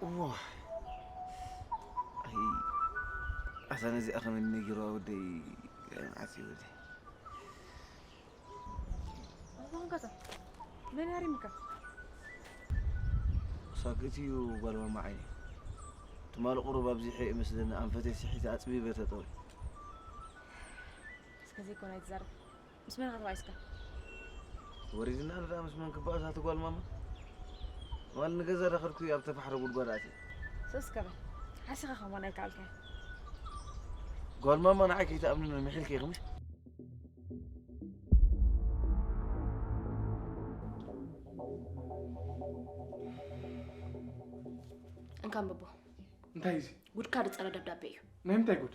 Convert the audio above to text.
እዋ ኣይ ኣታ ነዚኣ ከመይ ነጊሮ ወደይ? መዓት እዩ ወደይ። ኣባንካታ መን ያሪምካ? ሳክት እዩ ጓል ማማ ዓይኒ። ትማሊ ቁሩብ ኣብዚሐ እመስለኒ ኣንፈተይ ስሒተ ኣጽቢበ ተጠውየ። እስከ ዘይኮነ ኣይትዛረብ። ምስ መን ኢኻ ተባኢስካ? ወሪድና ንዳ ምስ መን ክባእስ ኣቲ ጓል ማማ? ትማሊ ንገዛ ዳኸድኩ ኣብ ተፋሕረ ጉድጓድ ኣትየ። ሶስ ከበል ሓሲኻ ከማን ኣይከኣልካዮ። ጓል ማማ ንዓይ ከይትኣምንኒ ምሒልኪ ኢኺ ምሽ? እንካንብቦ። እንታይ እዚ? ጉድካ ዝጸረ ደብዳቤ እዩ። ናይ ምንታይ ጉድ?